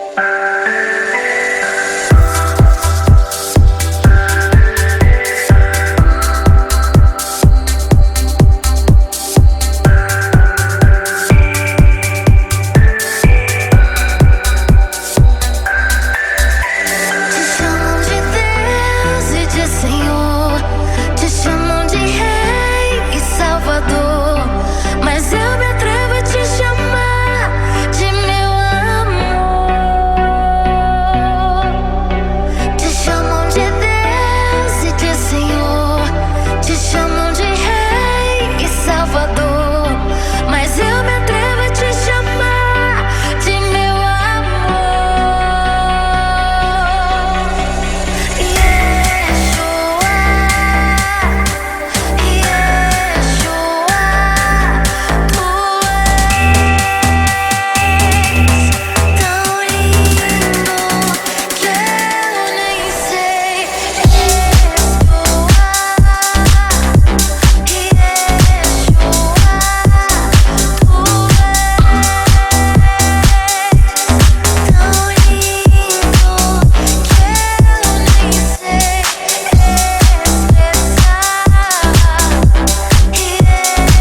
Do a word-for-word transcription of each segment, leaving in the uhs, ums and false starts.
Te chamam de Deus e de Senhor, te chamam de Rei e Salvador, mas eu me atrevo a te chamar de meu amor. Te chamam de Deus e de Senhor, te chamam de Rei e Salvador, mas eu me atrevo a te chamar de meu amor. Yeshua, Yeshua, tu és tão lindo que eu nem sei explicar. Yeshua, tu és tão lindo que eu nem sei expressar.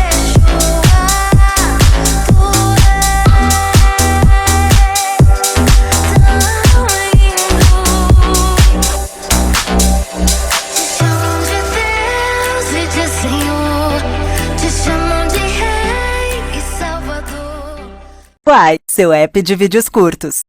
Yeshua, tu és tão lindo. Te chamam de Deus e de Senhor, te chamam de Rei e Salvador. Quai, seu app de vídeos curtos.